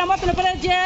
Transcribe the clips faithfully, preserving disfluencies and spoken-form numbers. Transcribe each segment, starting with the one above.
Tamo tini pore je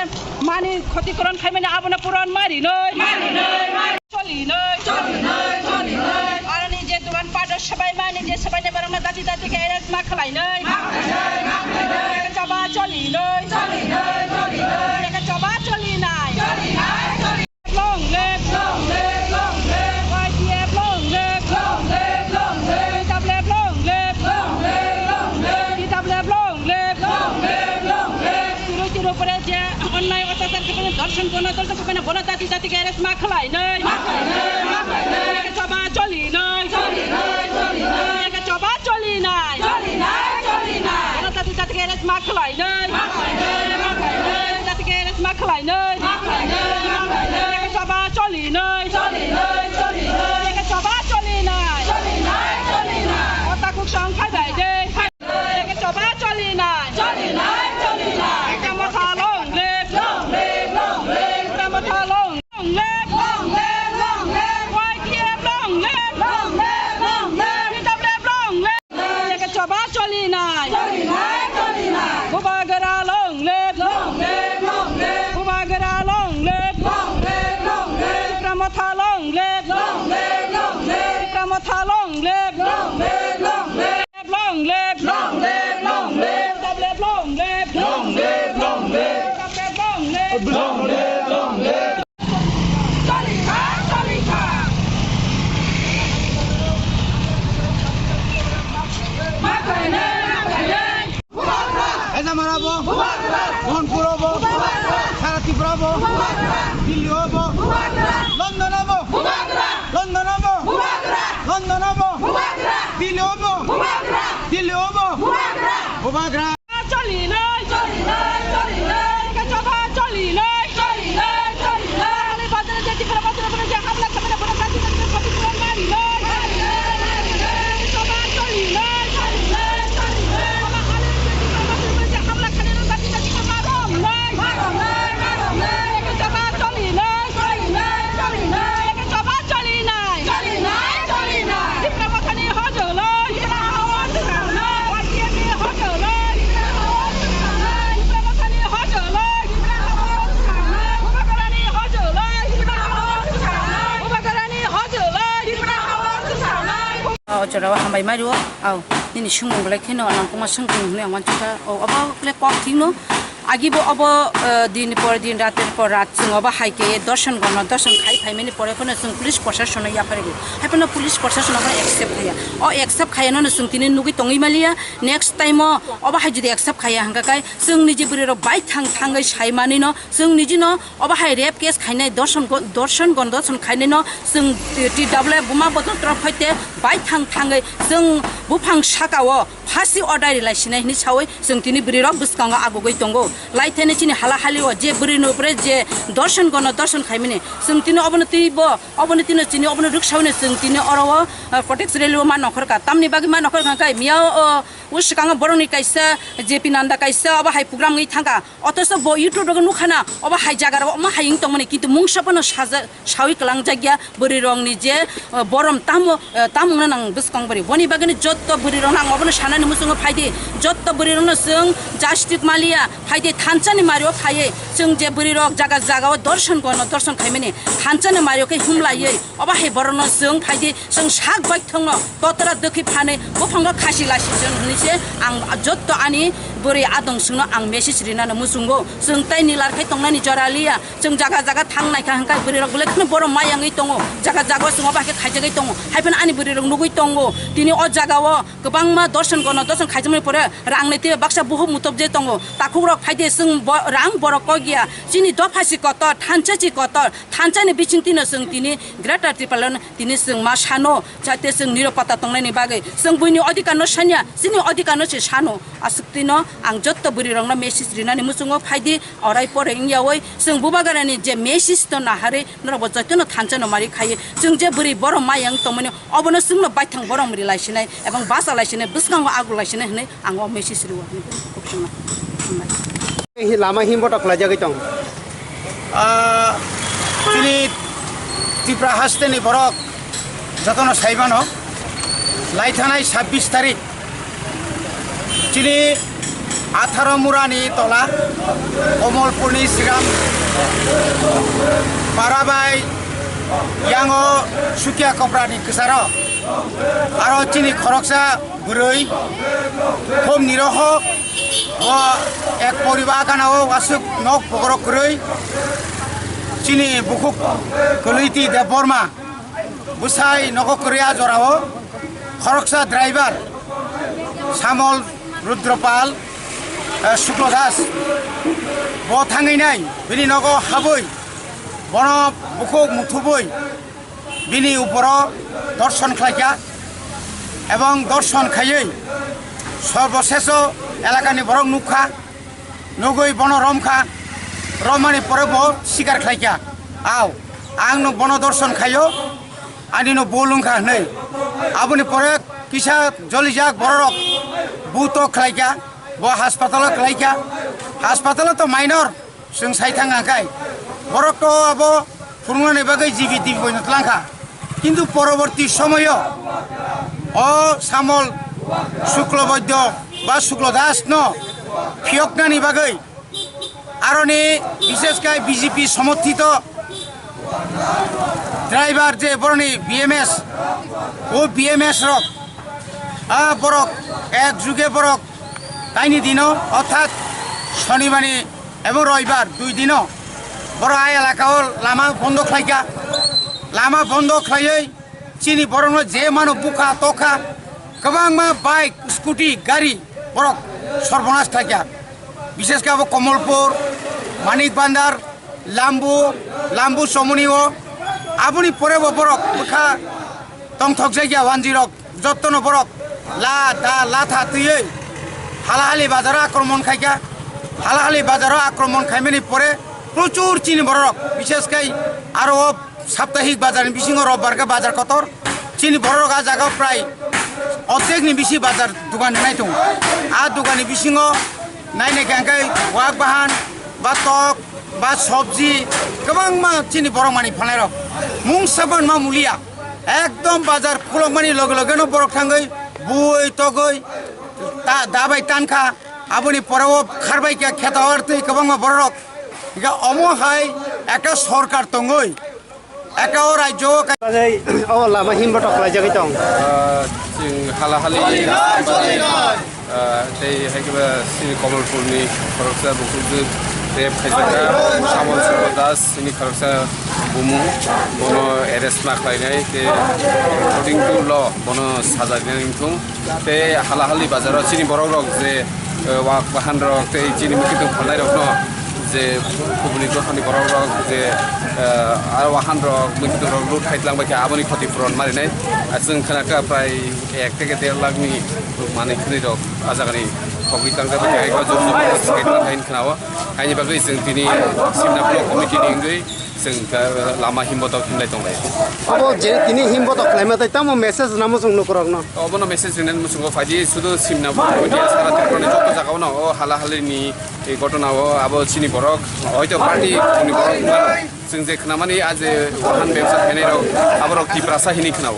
mani khotikoron khaimani abono puron marinoi. Marinoi, marinoi. Cholinoi. Cholinoi, cholinoi. Aroni je dogan pato sabai mani je sabai ne barang na dati dati ke eret ma khlainoi. Ma khlainoi, ma khlainoi. Choba cholinoi. Cholinoi, cholinoi. Choba cholinai. Cholinai, cholinai. Long live. Long live, long live. Y T F long live. Long live, long live. T W F long live. Long live, long live. T W F long live. Long live, long live. Tini tini pore je onnai otyachar khe dorshon gono dol khe bono jati jati ke eret ma khlainoi. Ma khlainoi, ma khlainoi. Choba cholinoi. Cholinoi, cholinoi. Choba cholinai. Cholinai, cholinai. Bono jati jati ke eret ma khlainoi. Ma khlainoi, ma khlainoi. Jati ke eret ma khlainoi. Ma khlainoi, ma khlainoi. Choba cholinoi. Cholinoi, cholinoi. Choba cholinai. Cholinai, cholinai. Otakuk song khai bai de. Choba cholinai. Cholinai, cholinai. Tipra Motha long live. Long live, long live. Tipra Motha long live. Long live, long live. Y T F long live. Long live, long live. T W F long live. Choba cholinai. Cholinai, cholinai. Bubagra long live. Long live, long live. Bubagra long live. Long live, long live. Tipra Motha long live. Long live, long live. Tipra Motha long live. Long live, long live. Long live. Long live, long live. Long live, long live. Long live, long live. Long live, long live. Long live, long live. Cholikha, cholikha. Ma khainai, ma khainai. Bubagra. Haidamara bo. Bubagra. Mohanpur bo. Bubagra. Sara Tripura bo. Bubagra. Delhi bo. Bubagra. London bo. Bubagra. London bo. Bubagra. London bo. Bubagra. Delhi bo. Bubagra. Delhi bo. Bubagra. Bubagra. Cholinai, cholinai, cholinai. Choba cholinai, cholinai, cholinai. Ani bazar je Tripura bazar bazar je hamla khamla bazar bazar bazar khati puran marinai. Choba cholinai, cholinai, cholinai. Ani je Tripura bazar bazar je hamla khamla bazar bazar khati puran marinai. Marinai, marinai. Choba cholinai. Choba cholinai. Cholinai, cholinai. Tipra Mothani hojoloi. Tipra Mothani hojoloi. Tipra Mothani hojoloi. Bubagrani hojoloi. Bubagrani hojoloi. O chora o hambai mario. Au, nini sungmung belai kheno nangkukma sungkung hwnwi ang uansukha. O, obo kle kok thikno. Agi bo obo, eh, din por din, rater por rat, chwng obo hai khe dorson gono dorson khai phaimani pore phano chwng police proshasonno yapharwi. Hai phano police proshasonno accept khaiya. O accept khaiya no chwng tini nugwi tongwi maliya. Next time o obo hai jodi accept khaiya hwnkha khe chwngni je bwrwi rok bai thang thangwi sai mani no chwng niji no obo hai rape case khainai dorson go-, dorson gono dorson khainai no chwng T W F buma bodol torok phaite bai thang thangwi chwng buphang saka o phasi order rilai sinai hinwi sawi chwng tini bwrwi rok bwskango agugwi tongo. Lai thani chini hala hali o je bwrwi ni upre je dorson gono dorson khaimani chwng tini obono twi bo obono tino chini obono rwksawi no chwng tini oro o, uh, protest rally o ma nokhor ka tamni bagwi ma nokhor ka khe miya o, o swkango borok ni kaisa J P Nanda kaisa obo hai program wngwi thangka otoso bo YouTube rogo nukha na obo hai jaga rogo omo hai wng tongmani kintu mungsa phano saja sawi kwlangjak ya bwrwi rokni je, uh, borom tamo, uh, tamo wngna nang bwskang bwrwi. Boni bagwino jotto bwrwi rokno ang obono sanani muchungo phaidi, jotto bwrwi rokno chwng justice maliya, phaidi thansani mario phaiwi chwng je bwrwi rok jaga jaga o dorson gono dorson khaimani thansani mario khe humlaiwi obo hai borokno chwng phaidi chwng sak baithongno totra dwkhwi phanwi buphango khasi lasi chwng hwnwi se ang jotto ani bwrwi adong chwngno ang message rinani muchungo. Chwng tei nilar khai tongnani jora liya. Chwng jaga jaga thang naikha hwnkhe bwrwi rok belai kheno borom mayangwi tongo, jaga jaga o chwng obo hai khe khaijagwi tongo, hai phano ani bwrwi rok nugwi tongo. Tini o jaga o kwbangma dorson gono dorson khaijakmani pore rang ni twi baksa buhuk mutobje tongo. Takhuk rok phaide chwng bo-, rang borok kok ya, chini dopha si kotor, thansa si kotor, thansa ni bising tino chwng tini Greater Tipraland tini chwng ma sano, jate chwng nirapata tongnaini bagwi chwng buini odhikar no sanya, chini odhikar no se sano. Aswk tino ang jotto bwrwi rok no message rinani muchungo phaidi. Orai pore wngyawi chwng bubagrani je message to naharwi norok bo jotono thansa no mari khaio. Chwng je bwrwi borom mayang tongmani obono chwngno baithang borom rilai sinai ebong bacha lai sinai bwskango agulai sinai hwnwi ang o message rwo hwnwi kok chwngno. Hambai. Hi lama himbo to khlai jagwi tong. Ah, chini Tripura haste ni borok jotono saimano lai thanai sabbish tarik chini Atharo murani tola, Komolpurni Siram Parabai yango Sukia Koprani kwsaro. Aro chini khoroksa bwrwi, khom nirohok, bo ek poriba gana o aswk nok bogorok kwrwi. Chini bukhuk Kwlwiti Debbarma bwsai nogo kwrwi a jorao khoroksa driver Samol Rudropal, eh, Shukla Das bo thangwi nai bini nogo habwi bono bukhuk muthubwi bini uporo dorshon khlaikha, ebong dorshon khaiwi sorbosheso elakani borok nukha, nugwi bono romkha, romani pore bo sikar khlaikha, "Ao, ang no bono dorshon khaio, ani no bul wngkha," hwnwi. Aboni pore kisa jolijak bororok buto khlaikha, bo haspatalo khlaikha, haspatalo to minor, Chwng sai thang kha khai, borok to abo phunuknani bagwi G B T B boino twlang kha. Kintu poroborti somoyo o Samol Shukla Baidya ba Shukla Das no phiyoknani bagwi aroni bishesh kai B J P somorthito driver je boroni B M S, o B M S rok, a borok ek juge borok taini dino, orthat Shonibani ebong Roibar dui dino borok a elaka o lama bondo khlaikha. Lama bondo khlaiwi chini borokno je mano bukha tokha, kwbangma bike, scooty, gari borok sorbonas khlaikha. Bishesh khe abo Komolpur, Manik Bandar, Lambu, Lambu Chomoni o. Aboni pore bo borok bwkha tongthok jakya wanjwi rok. Jottono borok la da la tha twiwi Halahali bazaro akromon khaikha. Halahali bazaro akromon khaimani pore prochur chini bororok, bishesh kai aro o saptahik bazarni bisingo robbar khe bazar kotor, chini bororok a jaga prai ordekni bisi bazar dukan rinai tongo. A dukanni bisingo nainai khe hwnkhe wak bahan ba tok ba sobji kwbangma chini borok manwi phalnairok mungsa ban ma mulia. Ekdom bazar khulokmani loge loge no borok thangwi bui togwi ta dabai tankha. Aboni pore o kharbai khe kheto artwi kwbangma borok. Hingkhe omo hai ekta sorkar tongwi ekta o rajyo o ka- Bagwi o lama himbo tok khlaijagwi tong. Ah, chwng hala hali Ah, tei hai khe ba chini Komolpurni khoroksa bukhukjwk rape khaijak kha, Samol Sukla Das, chini khoroksa bumung, bono arrest ma khlainai, tei according to law, bono saja rinani wngthung. Tei halahali bazaro chini borokrok je, eh, wak bahanrok tei chini mwkhitwng phalnairokno je kubuni dophani borokrok je, eh, aro wahanrok, mwkhitwrok loot khai twlang bai kha, aboni khoti puron ma rinai. Ah, chwng khna kha prai ek theke der lakh ni manwi khwnwi rok ah jagani thogwi tlangjak bai kha, eko jok jok khe tlang kha hwnwi khna-o. Haini bagwi chwng tini Simna Block Committee ni wngwi chwng kha lama himbotok himlai tonglai. Abo je tini himbotok khlaima tei tamo message rwnamo chwng lukurokno? Obono message rinani muchungo phaidi, sudu Simna Block Committee sara Tripura ni joto jagao no o hala hali ni, eh, gotona o abo chini borok, hoito party ni borok wngmano. Chwng je khnamani, a je wahan bebsa khainai rok, aborok Tiprasa hini khnao.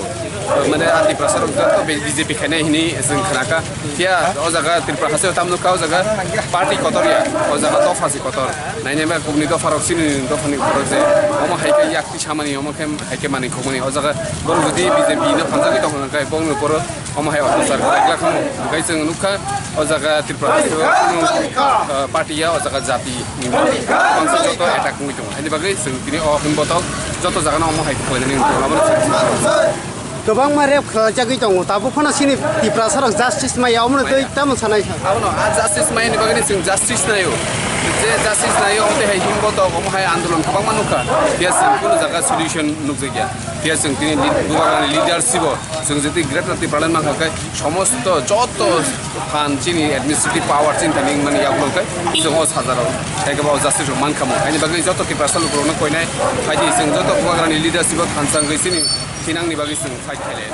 Mane a Tiprasa rok joto B J P khainai hini chwng khnakha. Phiya o jaga Tripura haste o tamno kha o jaga party kotor ya, o jaga dopha se kotor. Nainai ba kubuni dopha rok chini dophani kotor je omo hai khe yak twi samani, omo khe hai khe manwi khokmani. O jaga borok jodi B J P no hamjagwi tongkha khe bongni poro omo hai officer khlai glak khamu. Hwnkhe chwng nukha o jaga Tripura haste o kunu, ah, party ya, o jaga jati. Bangsa joto attack wngwi tongo. Haini bagwi chwng tini o himbotok joto jagano omo hai khlainani wngwi tongo. Abono chwng Kwbangma rape khlaijagwi tongo, tabuk phano chini Tiprasarok justice maya, omono twi tamo sanai kha? Abono a justice mayani bagwi chwng justice naio. Je justice naio, omo twi hai himbotok, omo hai andolon kwbangma nukha. Phiya chwng kunu jaga solution nukjakya. Phiya chwng tini lead-, Bubagrani leadership o chwng jeti Greater Tipraland mankha khe somosto joto phan chini administrative power chini thani wngmani yagulo khe chwng o sajaro khe khe bo justice rok mankha mo. Haini bagwi joto Tiprasa lukurokno koinai phaidi chwng joto Bubagrani leadership o thansa wngwi chini thinangni bagwi chwng fight khailai.